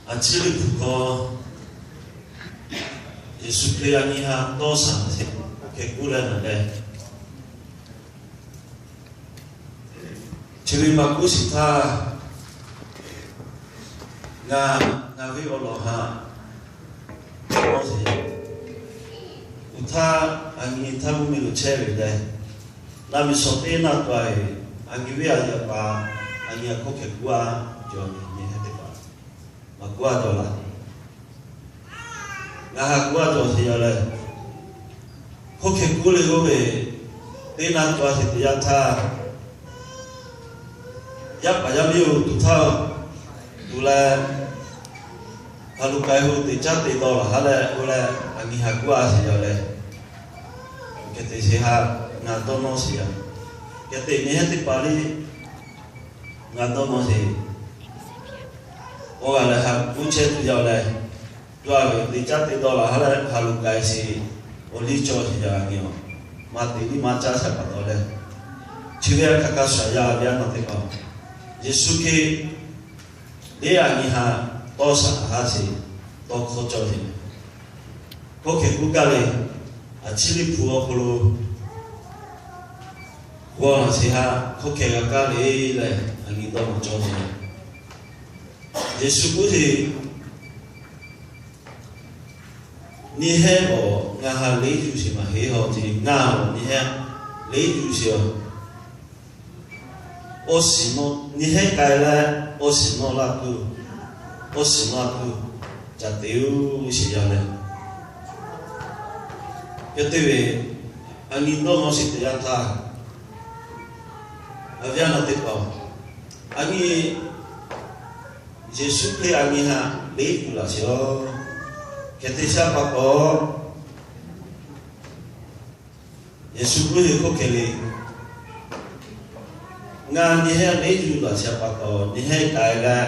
A ciˉ Liꞈ hpu hkawˇ, Yeˍsuˆ Hkriꞈ yaꞈ nyi ha dawˇ shaˍ sheˍ hk'e kuˉ leh naˍ leh, chi ve maˇ kuˉ shiˍ htaˇ, ngaˬ, ngaˬ ve awˬ lawn haꞈ, uˬ htaˇ, a nyi htaˇ mvuhˇ miˬ lo chehˇ ve leh, naˆ miˬ shawˍ teˇ naˆ tuˬ a ve, a nyi ve a yaꞈ pa, a nyi a hk'oˆ hk'e kuˉ a, cawˬ ve nyi heh teˇ hpaˍ maˇ kuˉ a cawˬ laˬ. Ngaˬ haꞈ kuˉ a cawˬ sheˍ yaˇ leh, hk'oˆ hk'e kuˉ le g'oˇ ve, teˇ naˆ tuˬ a sheˍ teˇ yanˇ htaˇ, yaˇ paˍ yaˇ miˇ oˬ tuˬ htaˇ, tuˬ leh, ha luˬ k'ai hu teꞈ caˉ te dawˇ laˬ haˉ leh k'oˆ leh, a nyi haꞈ kuˉ a sheˍ yaˇ leh, hk'e te sheˍ haꞈ, ngaˬ dawˇ nawˇ sheˍ yaˇ. Hk'e te nyi heh teˇ hpaˍ le, ngaˬ dawˇ nawˇ sheˍ. Awˬ g'aˇ lehˬ haꞈ kuˉ chehˇ tuˬ yaˇ leh, tuˬ a ve teꞈ caˉ te dawˇ laˬ haˉ leh ha luˬ k'ai sheˍ, awˬ liˇ cawˬ sheˍ yaˇ a nyi awˬ, maˇ te liˇ maˇ caˇ shaˍ pa taw leh, chi ve a hk'aˬ hk'aˇ shaˍ yaˇ ve a naˬ teˇ hpaˍ, Yeˍsuˆ Hkriꞈ le a nyi haꞈ tawˇ shaˍ haˉ sheˍ, tawˇ hkawˇ cawˬ sheˍ. Hk'oˆ hk'e kuˉ gaˇ le, a ciˉ Liꞈ hpu awˬ hk'aw lo g'awˇ laˬ sheˍ haꞈ, hk'oˆ hk'e g'a kaˇ le leh, a nyi dawˇ maˇ cawˬ sheˍ. Yeˍsuˆ kuˉ sheˍ, nyi heh awˬ ngaˬ haꞈ leˉ yuˬ sheˍ maˇ heˆ haw ce, ngaˬ awˬ nyi heh leˉ yuˬ sheˍ a. Awˬ shiˍ nawˇ nyi heh k'ai leh, awˬ shiˍ nawˇ laˇ tuˬ, awˬ shiˍ nawˇ tuˬ ca te uˉ sheˍ yaˇ leh, hk'e te ve, a nyi dawˇ nawˇ sheˍ teˇ yanˇ htaˇ, a viˉ a naˬ teˇ hpaˍ, a nyi Yeˍsuˆ Hkriꞈ a nyi haꞈ leˉ yuˬ laˬ sheˍ a. Hk'e te shaˉ pa taw, Yeˍsuˆ Hkriꞈ hk'oˆ hk'e le, ngaˬ nyi heh leˉ yuˬ laˬ sheˍ pa taw, nyi heh k'ai leh,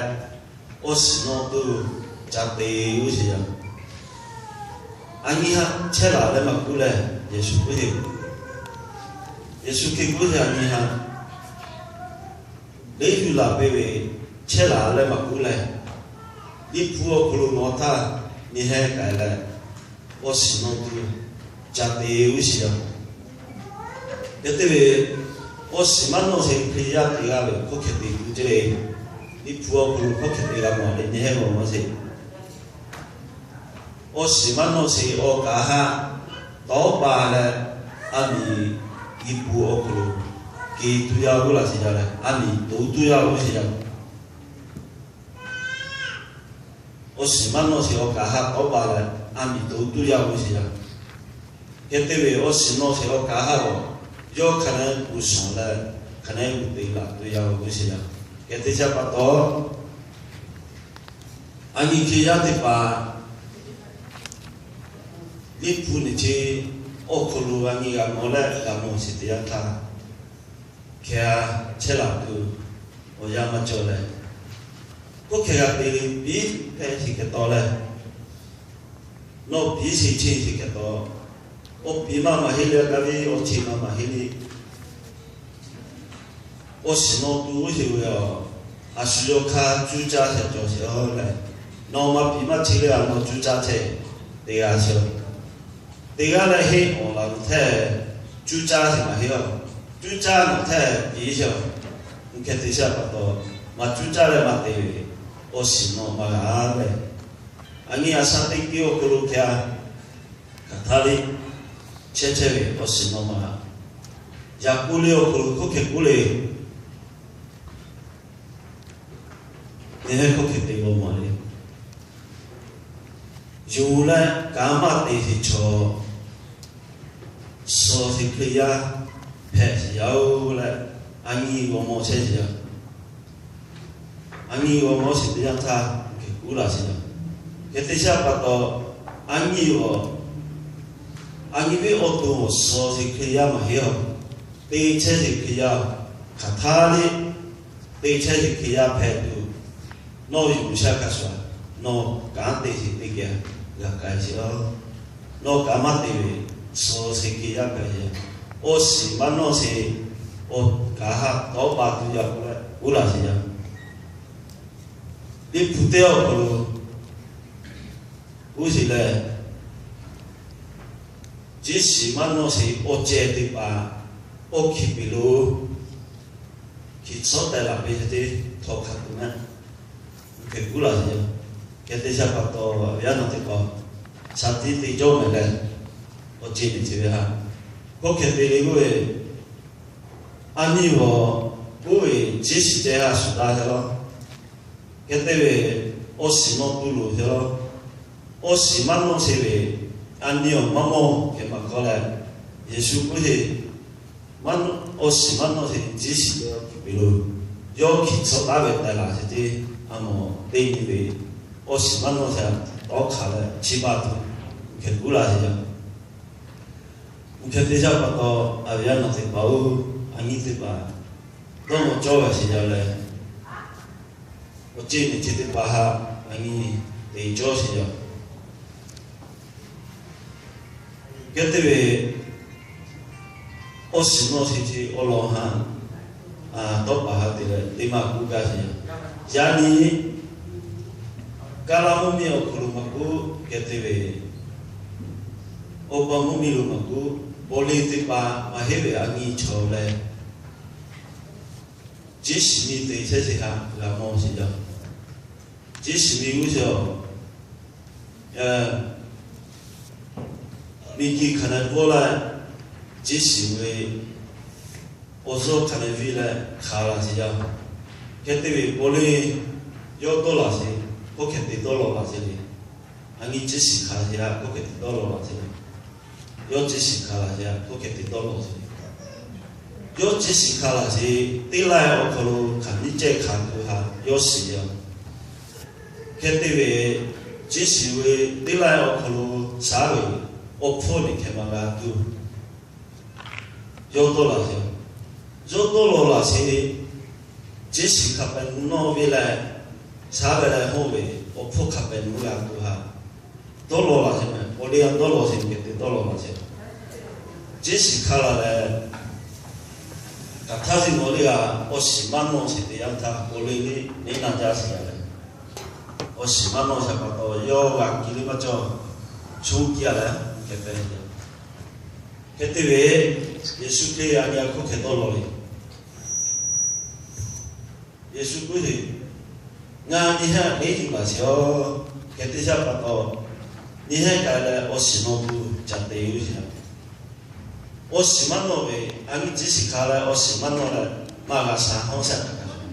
awˬ shiˍ nawˇ tuˬ ca te uˉ sheˍ yaˇ. A nyi haꞈ chehˇ laˬ leh maˇ kuˉ leh, Yeˍsuˆ Hkriꞈ, Yeˍsuˆ Hkriꞈ kuˉ sheˍ a nyi haꞈ leˉ yuˬ laˬ piˇ ve, chehˇ laˬ leh maˇ kuˉ leh, Liꞈ hpu awˬ hk'aw lo nawˬ htaˇ nyi heh k'ai leh, awˬ shiˍ nawˇ tuˬ ca te uˉ sheˍ yaˇ. Hk'e te ve, awˬ shiˍ maˇ nawˇ sheˍ Hkriꞈ yaˇ te g'a ve hk'oˆ hk'e te tuˬ ce le. Liꞈ hpu awˬ hk'aw lo hk'oˆ hk'e te g'a mawˬ le, nyi heh g'awˇ maˇ sheˍ. Awˬ shiˍ maˇ nawˇ sheˍ awˬ kaˍ haꞈ tawˉ pa leh, a miˍ Liꞈ hpu awˬ hk'aw lo keu tuˬ yaˇ g'uˇ laˬ sheˍ yaˇ leh, a miˍ toˍ tuˬ yaˇ g'uˇ sheˍ yaˇ. Awˬ shiˍ maˇ nawˇ sheˍ awˬ kaˍ haꞈ tawˉ pa leh, a miˍ toˍ tuˬ yaˇ g'uˇ sheˍ yaˇ. Hk'e te ve, awˬ shiˍ nawˇ sheˍ awˬ kaˍ haꞈ awˬ, yawˇ hk'a nehˉ g'uˇ suhˍ leh, hk'a nehˉ g'uˇ te laˬ tuˬ yaˇ g'uˇ sheˍ yaˇ. Hk'e te shaˉ pa taw, a nyi Hkriꞈ yaˇ teˇ hpaˍ, Liꞈ hpu nyi ce awˬ hk'aw lo a nyi g'a mawˬ leh g'a mawˬ sheˍ teˇ yanˇ htaˇ, hk'e a chehˇ laˬ tuˬ awˬ yanˇ maˇ cawˬ leh, hk'oˆ hk'e g'a te le piˉ hpehꞈ sheˍ hk'e taw leh, nawˬ piˉ sheˍ cheˇ sheˍ hk'e taw, awˬ piˉ maˇ maˇ heˆ le, a kaˇ ve awˬ cheˇ maˇ maˇ heˆ le. Awˬ shiˍ nawˇ tuˬ g'uˇ sheˍ ve a, a shu yawˇ hk'aˇ cuˇ caˇ sheˍ cawˬ sheˍ a leh, nawˬ maˇ piˉ maˇ cheˇ le, a nawˬ cuˇ caˇ chehˇ te g'a sheˍ. Teˇ g'aˇ leh henˇ awˬ laˬ lo hteˇ, cuˇ caˇ sheˍ maˇ heˆ a. Cuˇ caˇ nawˬ hteˇ piˉ sheˍ a. Hk'e te shaˉ pa taw, maˇ cuˇ caˇ leh maˇ te ve, awˬ shiˍ nawˇ maˇ g'a leh, a nyi a shaˉ teˇ kiˇ awˬ hk'aw lo hk'e a, hk'aˬ htaˇ le, chehˇ chehˇ ve awˬ shiˍ nawˇ maˇ g'a. Yaꞈ k'oˆ le awˬ hk'aw lo hk'oˆ hk'e k'oˆ le, nyi heh hk'oˆ hk'e te g'awˇ mawˬ le. Yonˍ leh kaꞈ maˇ te sheˍ chaw, suh sheˍ Hkriꞈ yaˇ hpehꞈ sheˍ yaˇ oˬ leh, a nyi g'awˇ mawˬ chehˇ sheˍ yaˇ. A nyi g'awˇ mawˬ sheˍ teˇ yanˇ htaˇ hk'e kuˉ laˬ sheˍ yaˇ. Hk'e te shaˉ pa taw, a nyi awˬ, a nyi ve awˬ to awˬ suh sheˍ Hkriꞈ yaˇ maˇ heˆ a. Te chehˇ sheˍ Hkriꞈ yaˇ, hk'aˬ htaˇ le, te chehˇ sheˍ Hkriꞈ yaˇ hpehꞈ tuˬ, nawˬ yuˬ shaˉ hkaˇ shuˍ, nawˬ kanˉ te sheˍ teˇ geh g'a k'ai sheˍ a. Nawˬ kaꞈ maˇ te ve, suh sheˍ Hkriꞈ yaˇ hpehꞈ sheˍ. Awˬ shiˍ maˇ nawˇ sheˍ, awˬ kaˍ haꞈ tawˉ pa tuˬ yaˇ k'oˆ leh kuˉ laˬ sheˍ yaˇ. Liꞈ hpu teˇ awˬ hk'aw lo Kuˉ sheˍ lehˬ, ciˉ shiˍ maˇ nawˇ sheˍ awˬ cehˬ teˇ hpaˍ awˬ hkiˬ peˍ lo hkiˬ tsuhˉ teh laˬ ve teˇ htawˇ hk'a tuˬ na, hkeh kuˉ laˬ sheˍ. Hk'e te sha pa taw, awˬ yanˇ naˬ teˇ hpaˍ shaˍ tiꞈ te cawˇ mehˍ leh, awˬ cehˬ nyi ce ve ha, hkawˇ hkeh te le k'oˆ ve, a nyi g'awˬ k'oˆ ve, ciˉ shiˍ ceh ha shuˍ daꞈ ve laˇ. Hk'e te ve, awˬ shiˍ nawˇ tuˬ loˍ ve laˇ. Awˬ shiˍ maˇ nawˇ sheˍ ve, a nyi awˬ maˇ mawˇ hkeh maˇ k'oˆ leh, Yeˍsuˆ k'oˆ ve, awˬ shiˍ maˇ nawˇ sheˍ, ciˉ shiˍ ceh awˬ hkiˬ peˍ lo, yawˇ hkiˬ tsuhˉ taˍ ve teh laˬ sheˍ ceˇ. A mawˬ teˇ nyi ve, awˬ shiˍ maˇ nawˇ sheˍ tawˇ hk'aˬ leh chi baˬ tuˬ, hkeh kuˉ laˬ sheˍ yaˇ. Hk'e te sha pa taw, awˬ yanˇ naˬ teˇ hpaˍ-oˬ, a nyi teˇ hpaˍ dawˇ nawˇ cawˇ ve sheˍ yaˇ leh, awˬ cehˬ nyi ce teˇ hpaˍ ha, a nyi te cawˇ sheˍ yaˇ. Hk'e te ve, awˬ shiˍ nawˇ sheˍ ce awˬ lawn ha, tawˇ paˍ ha te leh teˇ maˇ kuˉ gaˇ sheˍ yaˇ. Yaꞈ nyi, Kaˍlaˇ mvuhˇ miˬ awˬ hk'aw lo maˇ k'oˆ, hk'e te ve, awˬ pa mvuhˇ miˬ lo maˇ k'oˆ, paw le teˇ hpaˍ maˇ heˆ ve a nyi chaw leh, ciˉ shiˍ nyi te chehˇ sheˍ ha g'a mawˬ sheˍ yaˇ. Ciˉ shiˍ nyi g'uˇ sheˍ awˬ, miˬ guiˬ hk'aˬ leh pawˇ leh, ciˉ shiˍ ve awˬ zuhˇ hk'aˬ leh viˇ leh hk'a laˬ sheˍ yaˇ. Hk'e te ve paw le, yawˇ dawˇ laˬ sheˍ, hkawˇ hkeh te dawˇ law laˬ sheˍ le. A nyi ciˉ shiˍ hk'a sheˍ ha hkawˇ hkeh te dawˇ law laˬ sheˍ le. Yawˇ ciˉ shiˍ hk'a laˬ sheˍ ha hkawˇ hkeh te dawˇ law sheˍ le. Yawˇ ciˉ shiˍ hk'a laˬ sheˍ, teˇ laiˉ awˬ hk'aw lo hk'aˬ nyiˇ cehˇ hk'a tuˬ ha yawˇ shiˍ yaˇ. Hk'e te ve, ciˉ shiˍ ve teˇ laiˉ awˬ hk'aw lo shaˉ ve awˬ hpfuhˇ nyi hkeh maˇ g'a tuˬ, yawˇ dawˇ laˬ sheˍ. Yawˇ dawˇ law laˬ sheˍ, ciˉ shiˍ hk'a pehꞈ nu nawˇ ve leh, shaˉ ve leh hawˇ ve awˬ hpfuhˇ hk'a pehꞈ nu g'a tuˬ ha dawˇ law laˬ sheˍ mehˍ. Paw le a dawˇ law sheˍ, hk'e te dawˇ law laˬ sheˍ. Ciˉ shiˍ hk'a laˬ leh, hk'aˬ htaˇ zi nawˬ le g'a, awˬ shiˍ maˇ nawˇ sheˍ te yanˇ htaˇ paw le le neˇ na jaˇ sheˍ yaˇ leh, awˬ shiˍ maˇ nawˇ sheˍ pa taw yawˇ g'a kiˇ le maˇ cawˇ, choˇ kiˇ a leh hkeh pehˍ yaˇ. Hk'e te ve, Yeˍsuˆ Hkriꞈ a nyi a hkawˇ hkeh dawˇ law le. Yeˍsuˆ k'oˆ ve, Ngaˬ nyi hehnˇ teˇ ceuˬ laˬ sheˍ-oˬ. Hk'e te sha pa taw, nyi hehnˇ k'ai leh awˬ shiˍ nawˇ tuˬ ca te-oˬ sheˍ. Awˬ shiˍ maˇ nawˇ ve, a nyi ciˉ shiˍ hk'a leh awˬ shiˍ maˇ nawˇ leh maˇ g'a sha hawˉ sha kaꞈ kaꞈ.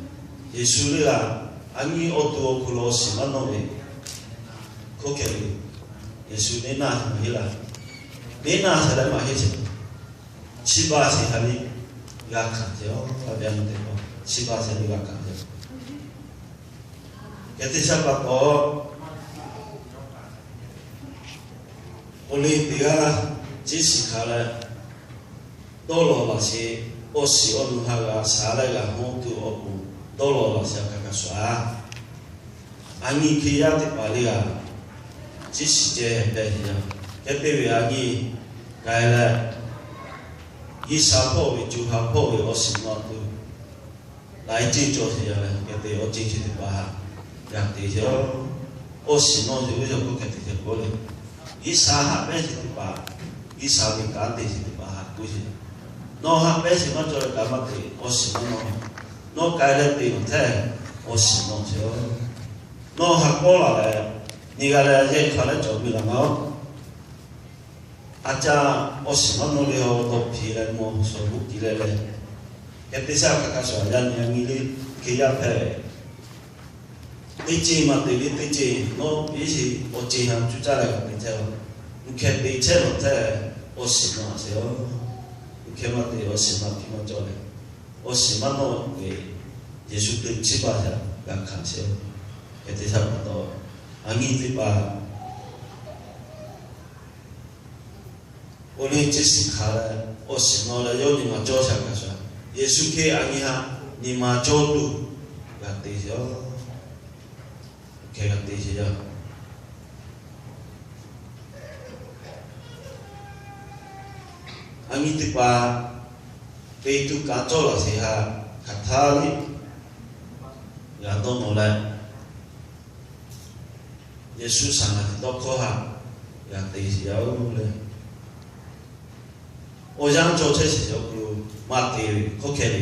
Yeˍsuˆ le g'a, a nyi awˬ to awˬ hk'aw lo awˬ shiˍ maˇ nawˇ ve, hkawˇ hkeh ve, Yeˍsuˆ neˇ naˇ maˇ heˆ laˇ. Neˇ naˇ sheˍ leh maˇ heˆ sheˍ. Chi baˬ sheˍ ha le g'a hkanˍ ce-oˬ. A ve a nyi teˇ hpaˍ, chi baˬ sheˍ le g'a hkanˍ ce. Hk'e te sha pa taw, awˬ le teˇ g'aˇ ciˉ shiˍ hk'a leh dawˇ law laˬ sheˍ, awˬ shiˍ awˬ nu ha g'a sha leh g'a hawˉ tuˬ awˬ pon dawˇ law laˬ sheˍ a kaꞈ kaꞈ shuˍ a. A nyi Hkriꞈ yaˇ teˇ hpaˍ le g'a, ciˉ shiˍ ceh hpehꞈ sheˍ yaˇ. Hk'e te ve a nyi k'ai leh, G'uiˬsha hpawˇ ve, co ha hpawˇ ve awˬ shiˍ nawˇ tuˬ laiˉ ceuˬ cawˬ sheˍ yaˇ leh, hk'e te awˬ ceuˬ chi teˇ hpaˍ haꞈ g'a te sheˍ-oˬ. Awˬ shiˍ nawˇ sheˍ ve yaˇ k'oˆ hk'e te sheˍ k'oˆ le, G'uiˬsha haꞈ pehˇ sheˍ teˇ hpaˍ, G'uiˬsha ve kanˉ te sheˍ teˇ hpaˍ haꞈ k'oˆ sheˍ. Nawˬ haꞈ pehˇ sheˍ maˇ cawˬ leh kaꞈ maˇ te, awˬ shiˍ maˇ nawˇ. Nawˬ k'ai leh te nawˬ hteˇ, awˬ shiˍ nawˇ sheˍ-oˬ. Nawˬ haꞈ kawˆ laˬ leh, nyi g'a leh yehˇ hk'a leh cawˬ miˬ laˬ ma-oˬ. A caˇ, awˬ shiˍ maˇ nawˇ le, awˬ tawˇ hpiˍ leh mawˬ shawˍ g'uˇ kiˬ leh leh, hk'e te sha kaꞈ kaꞈ shuˍ yaˇ nyi a nyi le, Hkriꞈ yaˇ hpehꞈ teˇ ceuˬ maˇ te le, teˇ ceuˬ nawˇ piˇ sheˍ, awˬ ceuˬ ha cuˇ caˇ leh g'a te chehˇ-oˬ. Hk'e te chehˇ lawˬ hteˇ, awˬ shiˍ nawˇ sheˍ-oˬ. Hk'e maˇ te, awˬ shiˍ maˇ piˇ maˇ cawˬ leh, awˬ shiˍ maˇ nawˇ ve, Yeˍsuˆ Hkriꞈ chi baˬ yaˇ g'a hkanˍ sheˍ-oˬ. Hk'e te sha pa taw, a nyi teˇ hpaˍ awˬ le ciˉ shiˍ hk'a leh awˬ shiˍ nawˇ leh yawˇ nyi ma cawˇ sha kaꞈ sha, Yeˍsuˆ Hkriꞈ a nyi haꞈ nyi ma cawˇ tuˬ g'a te sheˍ-oˬ. Hk'e g'a te sheˍ yaˇ. A nyi teˇ hpaˍ, Peˍtruˆ kaꞈ cawˇ laˬ sheˍ ha, hk'aˬ htaˇ le g'a dawˇ nawˬ leh, Yeˍsuˆ saˍ laˍ tiꞈ tawˇ hkawˇ htaꞈ g'a te sheˍ yaˇ oˬ le. Awˬ yanˇ cawˬ chehˇ sheˍ awˬ hk'aw lo maˇ te ve hk'aw hk'e le.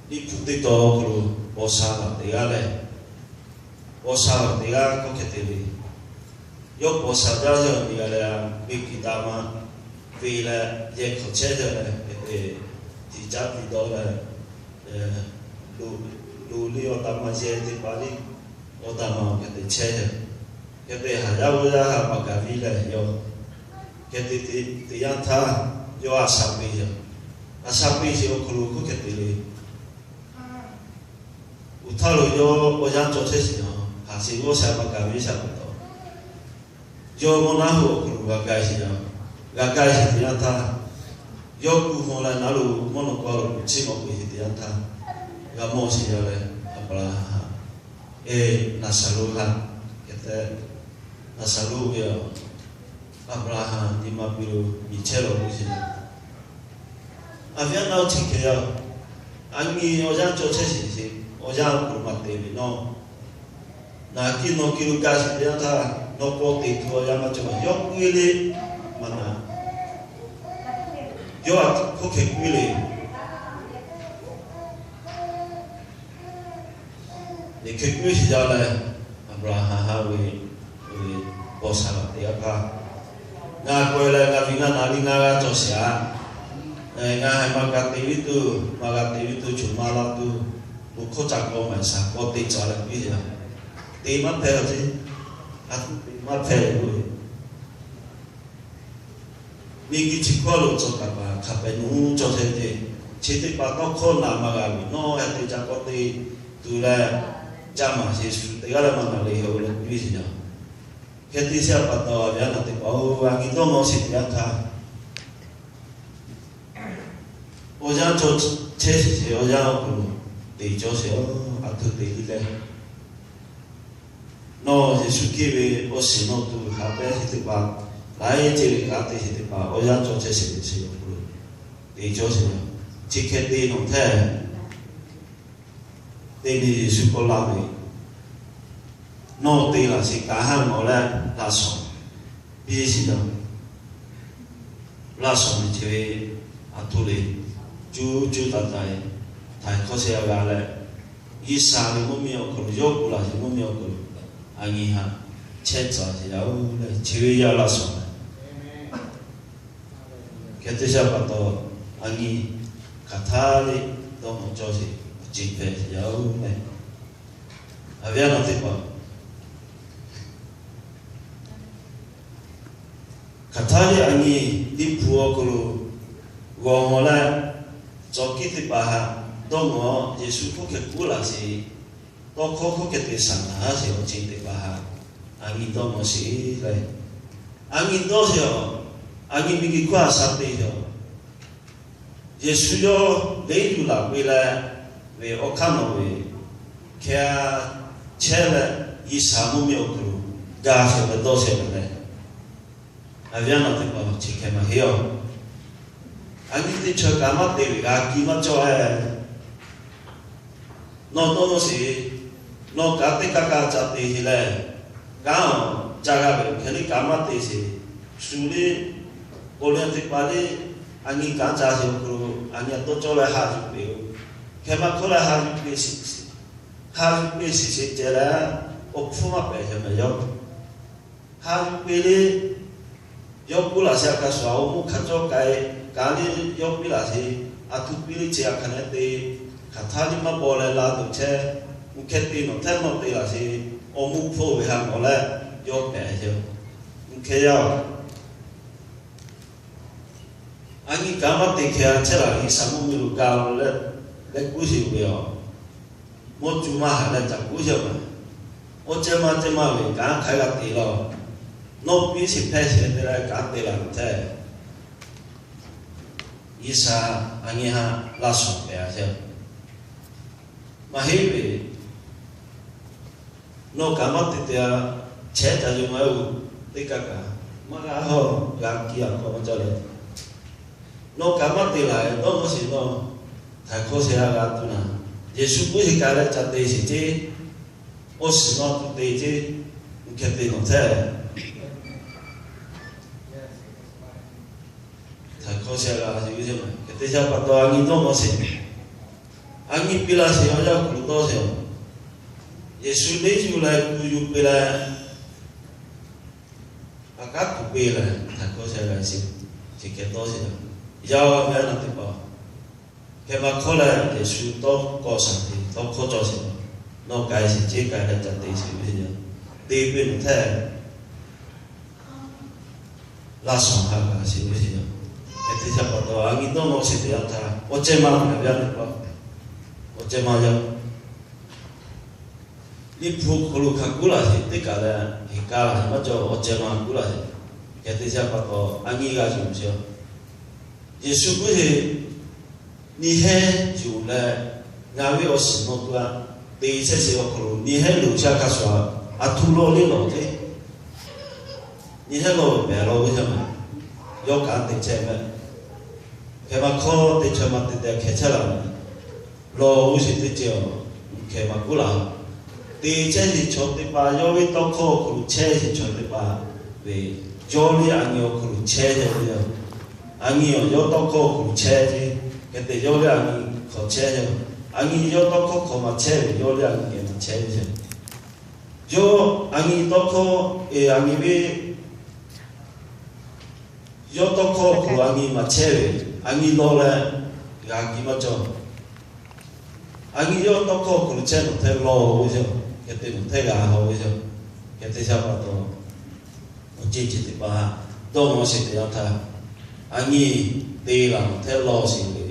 Liꞈ hpu teˇ tawn awˬ hk'aw lo paw sha laˬ teˇ g'aˇ leh, paw sha laˬ teˇ g'aˇ hk'aw hk'e te le. Yawˇ paw sha jaˇ yaˇ miˬ g'a leh, beˇ kiˬ taˍ ma ve leh, yehˬ hk'awꞈ chehˇ yaˇ leh, hk'e te tiꞈ caˉ tiꞈ dawˇ leh, lo liˇ awˬ taˍ ma yehˬ teˇ hpaˍ liˇ awˬ taˍ ma hk'e te chehˇ yaˇ. Hk'e te haˍ yaˇ g'awˇ yaˇ htaꞈ maˇ gaˬ viˇ leh yawˇ hk'e te teˇ yanˇ htaˇ, yawˇ a shaꞈ peꞈ yaˇ. A shaꞈ peꞈ sheˍ awˬ hk'aw lo hk'aw hk'e te le. Uˬ htaˇ lo yawˇ awˬ yanˇ cawˬ chehˇ sheˍ yaˇ, haˍ sheˍ g'awˇ shaꞈ maˇ gaˬ viˇ shaꞈ pa taw, yawˇ mawˇ naˉ hu awˬ hk'aw lo g'a gaˬ sheˍ yaˇ. G'a gaˬ sheˍ teˇ yanˇ htaˇ, yawˇ kuˬ hawˬ leh naˉ lo mawˇ naw kawˇ lo kuˬ chiˇ mawˬ peuˬ sheˍ teˇ yanˇ htaˇ, g'a mawˇ sheˍ yaˇ leh, Aˍbraˍhanˍ, e, Laˍzaˍruˆ htaꞈ hk'e te, Laˍzaˍruˆ ve a, Aˍbraˍhanˍ nyi ma piˇ lo nyi chehˇ lawˬ ve sheˍ yaˇ. A viˉ a naˉ chi hk'e yaˇ, a nyi awˬ yanˇ cawˬ chehˇ sheˍ sheˍ, awˬ yanˇ awˬ hk'aw lo maˇ te ve nawˇ, naˬ kiˇ nawˬ kiˇ lo gaˬ sheˍ teˇ yanˇ htaˇ, nawˬ k'awꞈ te tuˬ awˬ yanˇ maˇ cawˬ, yawˇ k'oˆ e le maˇ na. Yawˇ a hk'aw hk'e k'oˆ e le. Liꞈ hk'e k'oˆ sheˍ yaˇ leh, Aˍbraˍhanˍ ha ve, paw sha laˬ teˇ g'aˇ hpaˇ, ngaˬ k'awꞈ e leh ngaˬ viˬ ngaˬ naˍ liˇ ngaˬ g'a cawˬ sheˍ a. Ngaˬ haiˬ maˇ g'a te viˉ tuˬ, maˇ g'a te viˉ tuˬ, choˬ maˇ laˇ tuˬ, bon hkawˇ ca k'awꞈ maˍ shaˍ k'awꞈ te cawˬ leh piˇ sheˍ yaˇ. Te maˇ hpehꞈ a ceˇ, a tuˬ te maˇ hpehꞈ ve. Miˬguiˬ chi hkawˇ lo cawˬ kaˍ paˍ Hkaˍpehˍnuˆ cawˬ chehˇ ve, chi teˇ hpaˍ tawˇ hkawˇ naˍ maˇ g'a ve nawˇ, a te ca k'awꞈ te tuˬ leh, ca maˍ sheˍ shuˍ teˇ g'aˇ leh maˇ na le ha o leh piˇ sheˍ yaˇ. Hk'e te sheˍ pa taw, a viˉ a naˬ teˇ hpaˍ-oˬ, a nyi dawˇ nawˬ sheˍ teˇ yanˇ htaˇ, awˬ yanˇ cawˬ chehˇ sheˍ sheˍ, awˬ yanˇ awˬ hk'aw lo te cawˬ sheˍ, a htoꞈ te liˇ leh, nawˬ Yeˍsuˆ Hkriꞈ ve awˬ shiˍ nawˬ tuˬ haꞈ pehnˇ sheˍ teˇ hpaˍ, laiˉ ceuˬ ve kanˉ te sheˍ teˇ hpaˍ, awˬ yanˇ cawˬ chehˇ sheˍ ve chi awˬ hk'aw lo te cawˬ sheˍ. Chi hk'e te nawˬ hteˇ, teˇ nyi Yeˍsuˆ k'awꞈ laˇ ve, nawˬ te laˬ sheˍ kaꞈ haˉ nawˬ leh laꞈ shawnˍ piˇ sheˍ yaˇ. Laꞈ shawnˍ ve chi ve a htoꞈ le, cuˇ cuˇ taiˍ taiˍ htaiˍ hkawˇ sheˍ a g'a leh, G'uiˬsha ve mvuhˇmiˬ awˬ hk'aw lo, yawˇ k'oˆ laˬ sheˍ mvuhˇmiˬ awˬ hk'aw lo, a nyi haꞈ chehˇ tcuh sheˍ yaˇ-oˬ leh, chi ve yaˇ laꞈ shawnˍ leh, hk'e te sheˍ pa taw, a nyi hk'aˬ htaˇ le dawˇ mawˬ cawˬ sheˍ, awˬ ceˬ hpehꞈ sheˍ yaˇ-oˬ leh, a viˉ a naˬ teˇ hpaˍ, hk'aˬ htaˇ le a nyi Liꞈ hpu awˬ hk'aw lo g'awˬ mawˬ leh, cawˬ kiˇ teˇ hpaˍ haꞈ dawˇ mawˬ, Yeˍsuˆ hk'oˆ hk'e k'oˆ laˬ sheˍ, tawˇ hkawˇ hk'oˆ hk'e te shaˍ laˬ sheˍ, awˬ ceˬ teˇ hpaˍ haꞈ a nyi dawˇ mawˬ sheˍ leh, a nyi dawˇ sheˍ a, a nyi miˬguiˬ hkawˇ a sha te sheˍ a. Yeˍsuˆ yawˇ leˉ yuˬ laˬ ve leh, ve awˬ hk'aˇ nawˬ ve hkeh chehˇ leh, G'uiˬsha mvuhˇmiˬ awˬ hk'aw lo ga sheˍ ve dawˇ sheˍ ve leh, a viˉ a naˬ teˇ hpaˍ chi hk'e maˇ heˆ a. A nyi teˇ chaw kaꞈ maˇ te ve g'a kiˇ maˇ cawˬ e. Nawˬ dawˇ nawˬ sheˍ, nawˬ kaꞈ teˇ kaˇ kaꞈ ca te sheˍ leh, kanˉ awˬ ca g'a ve hk'e le kaꞈ maˇ te sheˍ. Shu le, k'oˆ leh teˇ hpaˍ le, a nyi kanˉ ca sheˍ awˬ hk'aw lo a nyi a dawˇ cawˇ leh haꞈ yuˬ peꞈ-oˬ. Hk'e maˇ hkawˇ leh haꞈ yuˬ peꞈ sheˍ, haꞈ yuˬ peꞈ sheˍ sheˍ ceh leh, awˬ hpfuhˇ maˇ pehꞈ sheˍ mehˍ yawˇ. Haꞈ yuˬ peꞈ le, yawˇ k'oˆ laˬ sheˍ a hk'a shuˍ, awˬ mvuhˇ hk'a cawˇ k'ai, kaꞈ le yawˇ piˇ laˬ sheˍ, a htoꞈ piˇ le chi a hk'a nehˉ te, hk'aˬ htaˇ le maˇ baw leh la tuˬ chehˇ, uˬ hkeh te nawˬ hteˇ nawˬ te laˬ sheˍ, awˬ mvuhˇ hpfuhˇ ve ha mawˬ leh yawˇ pehꞈ sheˍ. Uˬ hkeh yaˇ-oˬ, a nyi kanˉ maˇ te hkeh chehˇ laˬ G'uiˬsha mvuhˇmiˬ lo ga lo leh, leh kuˉ sheˍ ve a. Mawˇ cuˬ maˇ haˍ leh caꞈ kuˉ sheˍ maˬ. Oˇ cehˇ maˇ cehˇ maˇ ve kanˉ hk'aˬ g'a te laˬ. Nawˬ piˇ sheˍ hpehˇ sheˍ te leh kanˉ te laˬ hteˇ, G'uiˬsha a nyi haꞈ laˇ shawˍ pehˍ a sheˍ. Maˇ heˆ ve, nawˬ kaꞈ maˇ te te a, chehˇ ca yuˬ maˇ-oˬ, teˇ kaˇ kaꞈ maˇ g'a hawˇ g'a kiˇ a hk'aw maˇ cawˇ leh, nawˬ kaꞈ maˇ te laˬ dawˇ nawˬ sheˍ nawˬ, htaiˍ hkawˇ sheˍ a g'a tuˬ naˍ, Yeˍsuˆ k'oˆ sheˍ kaꞈ leh ca te sheˍ ceˇ. Awˬ shiˍ nawˬ tuˬ te ceˇ, hk'e te nawˬ htaˇ htaiˍ hkawˇ sheh g'a sheˍ ve yoˬ. Hk'e te shaˍ pa taw, a nyi dawˇ nawˬ sheˍ, a nyi piˇ laˇ sheˍ, awˬ yanˇ kuˬ lo dawˇ sheˍ. Yeˍsuˆ teˇ yuˬ leh kuˬ yuˬ piˇ leh, a kanˉ kuˬ piˇ leh htaiˍ hkawˇ sheh g'a sheˍ, chi hk'e dawˇ sheˍ. Yaˇ ve naˬ teˇ hpaˍ, hk'e maˇ hkawˇ leh Yeˍsuˆ tawˇ hkawˇ shaˍ te tawˇ hkawˇ cawˬ sheˍ. Nawˬ k'ai sheˍ ceˇ, k'ai leh ca te sheˍ ve yoˬ. Te piˇ nawˬ htaˇ laˇ shawˍ ha g'a sheˍ ve yoˬ. Hk'e te shaˍ pa taw, a nyi dawˇ nawˬ sheˍ teˇ yanˇ htaˇ awˬ cehˬ ma ve yaˇ teˇ hpaˍ, awˬ cehˬ ma yaˇ Liꞈ hpu hk'aw lo hk'a kuˉ laˬ sheˍ, teˇ kaˬ leh heˍ kaˇ laˬ sheˍ maˇ cawˬ, awˬ cehˬ ma kuˉ laˬ sheˍ. Hk'e te shaˍ pa taw, a nyi g'a yuˬ sheˍ. Yeˍsuˆ k'oˆ ve, nyi hehnˇ yuˬ leh, ngaˬ ve awˬ shiˍ nawˬ tuˬ a te chehˇ sheˍ awˬ hk'aw lo, nyi hehnˇ loˍ shaˍ hk'a shuˍ a htoꞈ lawˬ le lawˬ ceˇ. Nyi hehnˇ lawˬ pehˬ lawˬ ve yaˇ ma, yawˇ kaꞈ te chehˇ mehˆ. Hk'e maˇ hkawˇ teˇ chaweh ma te te hkeh chehˇ laˬ ve lawˬ g'uˇ sheˍ teˇ ceuˬ, hkeh maˇ kuˉ laˬ. Te chehˇ sheˍ chaw teˇ hpaˍ, yawˇ ve tawˇ hkawˇ awˬ hk'aw lo chehˇ sheˍ chaw teˇ hpaˍ ve, yawˇ ve a nyi awˬ hk'aw lo chehˇ ve yoˬ. A nyi awˬ yawˇ tawˇ hkawˇ awˬ hk'aw lo chehˇ ve, hk'e te yawˇ ve a nyi hk'aw chehˇ ve. A nyi yawˇ tawˇ hkawˇ hk'aw maˇ chehˇ ve, yawˇ ve a nyi geh maˇ chehˇ ve yoˬ. Yawˇ a nyi tawˇ hkawˇ, e, a nyi ve yawˇ tawˇ hkawˇ awˬ hk'aw lo a nyi maˇ chehˇ ve, a nyi lawˬ leh g'a kiˇ maˇ cawˬ. A nyi yawˇ tawˇ hkawˇ awˬ hk'aw lo chehˇ nawˬ htaˇ lawˬ ve yoˬ. Hk'e te nawˬ htaˇ g'a haw ve yoˬ. Hk'e te shaˍ pa taw, awˬ ceuˬ chi teˇ hpaˍ dawˇ nawˬ sheˍ teˇ yanˇ htaˇ, a nyi te laˬ nawˬ htaˇ lawˬ sheˍ ve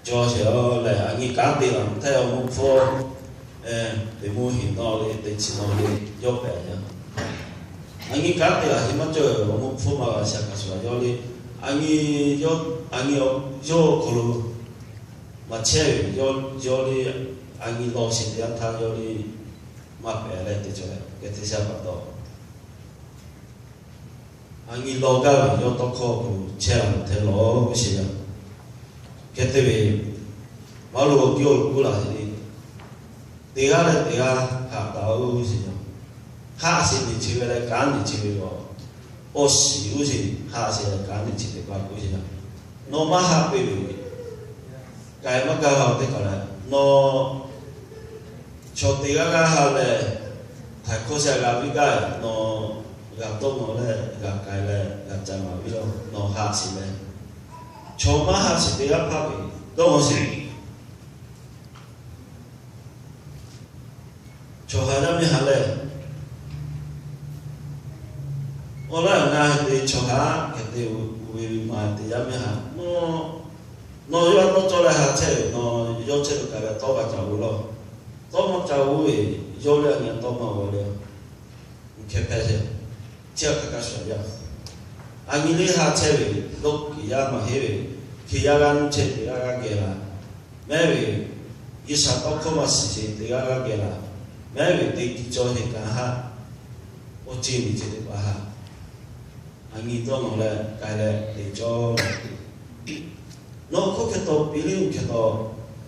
cawˬ sheˍ leh, a nyi kanˉ te laˬ nawˬ htaˇ awˬ mvuhˇ hpfuhˇ teˇ mvuhˇ heˍ nawˇ le, teˇ chi nawˇ le, yawˇ pehꞈ yaˇ. A nyi kanˉ te laˬ sheˍ maˇ cawˬ, awˬ mvuhˇ hpfuhˇ maˇ g'a shaˍ hk'a shuˍ a yawˇ le. A nyi yawˇ, a nyi yawˇ awˬ hk'aw lo maˇ chehˇ ve yawˇ, yawˇ le, a nyi lawˬ sheˍ teˇ yanˇ htaˇ yawˇ le maˇ pehꞈ leh te cawˬ leh, hk'e te shaˍ pa taw, a nyi lawˬ gaˇ ve yawˇ tawˇ hkawˇ awˬ hk'aw lo chehˇ laˬ nawˬ htaˇ lawˬ g'uˇ sheˍ yaˇ. Hk'e te ve, maˇ lo awˬ kiˇ awˬ lo kuˉ laˬ sheˍ le. Teˇ g'aˇ leh teˇ g'aˇ haꞈ taˍ oˬ g'uˇ sheˍ yaˇ. Haˆ sheˍ nyi chi ve leh kanˉ nyi chi ve yoˬ. Awˬ shiˍ g'uˇ sheˍ haˆ sheˍ leh kanˉ nyi chi teˇ hpaˍ g'uˇ sheˍ yaˇ. Nawˬ maˇ haˆ peˇ ve, k'ai maˇ gaˇ ve teˇ hpaˍ leh, nawˬ chaw teˇ g'aˇ g'aˇ ha leh, htaiˍ hkawˇ sheh g'a piˇ gaˇ ve, nawˬ g'a dawˇ nawˬ leh g'a k'ai leh g'a ca maˍ piˇ laˇ, nawˬ haˆ sheˍ leh, chaw maˇ haˆ sheˍ teˇ g'aˇ hpaˇ ve dawˇ sheˍ. Chaw haˍ yaˇ miˇ haˍ lehˬ, awˬ laˇ ngaˬ hui te chaw haˍ hk'e te, uˬ ve maˬ te yaˇ miˇ haˍ. Nawˬ yawˇ tawˇ cawˇ leh haˍ chehˇ ve, nawˬ yawˇ chehˇ ve kaꞈ leh tawˇ g'a ca g'o laˇ. Tawˇ maˇ ca g'o ve, yawˇ leh a nyi tawˇ maˇ g'aw leh, hk'e hpehꞈ sheˍ. Chi hk'a hk'a shuˍ yaˇ, a nyi le haˍ chehˇ ve, dawˇ kuiˬ yaˇ maˇ heˆ ve, hk'e yaˇ g'aˇ nuˇ chehˇ teˇ g'aˇ g'aˇ geh laˬ. Mehˉ ve, G'uiˬsha tawˇ hkawˇ maˇ shiˍ sheˍ teˇ g'aˇ g'aˇ geh laˬ. Mehˉ ve teˇ kiˇ cawˇ heˆ kaꞈ haˆ, awˬ ceuˬ miˬ ceuˬ teˇ hpaˍ haˆ. A nyi dawˇ nawˬ leh k'ai leh te cawˇ. Nawˬ hk'oˆ hk'e taw piˇ le, hk'e taw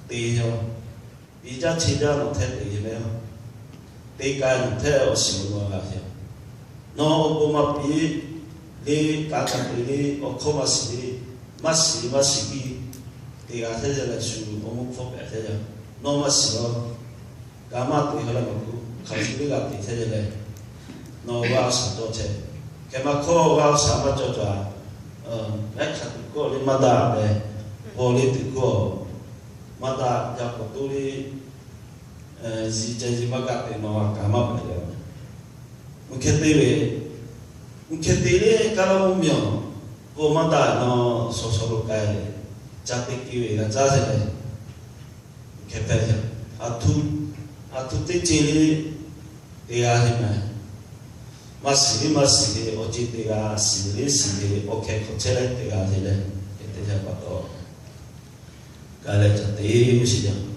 te yaˇ. Piˇ jaˇ chi jaˇ nawˬ htaˇ te yaˇ mehˉ. Te k'ai nawˬ htaˇ awˬ shiˍ lo g'a g'a yaˇ. Nawˬ awˬ bon maˇ piˇ le, kaꞈ kaꞈ te le, awˬ hkawˇ maˇ shiˍ le, maˇ shiˍ maˇ shiˍ piˇ, te g'a htaˇ yaˇ leh shu awˬ mvuhˇ hpfuhˇ pehꞈ htaˇ yaˇ. Nawˬ maˇ shiˍ laˇ. Kaꞈ maˇ te ha leh maˇ k'oˆ, hk'aˬ shuˍ teˇ g'aˇ te htaˇ yaˇ leh, nawˬ g'a shaˍ cawˇ chehˇ. Hk'e maˇ hkawˇ g'a shaˍ maˇ cawˇ cawˬ a. Mehˉ hk'aˬ tuˬ hkawˇ le maˇ daꞈ leh, paw le tuˬ hkawˇ maˇ daꞈ, yaˇ k'awꞈ toˇ le, zi ceh zi maˇ g'a te nawˬ a kaꞈ maˇ pehꞈ leh, uˬ hk'e te ve, uˬ hk'e te le kaˇ laˇ mvuhˇ miˬ awˬ, k'o maˇ daꞈ nawˬ shaw shaw lo k'ai leh, ca te ke ve g'a caˇ sheˍ leh, hk'e hpehꞈ yaˇ. A htoꞈ, a htoꞈ teˇ ceuˬ le te g'a le mehˬ. Maˇ shiˍ le maˇ shiˍ le, awˬ ceuˬ te g'a shiˍ le shiˍ le, awˬ hkeh hk'awꞈ chehˇ leh te g'a le leh, hk'e te yaˇ pa taw, k'ai leh ca te g'uˇ sheˍ yaˇ.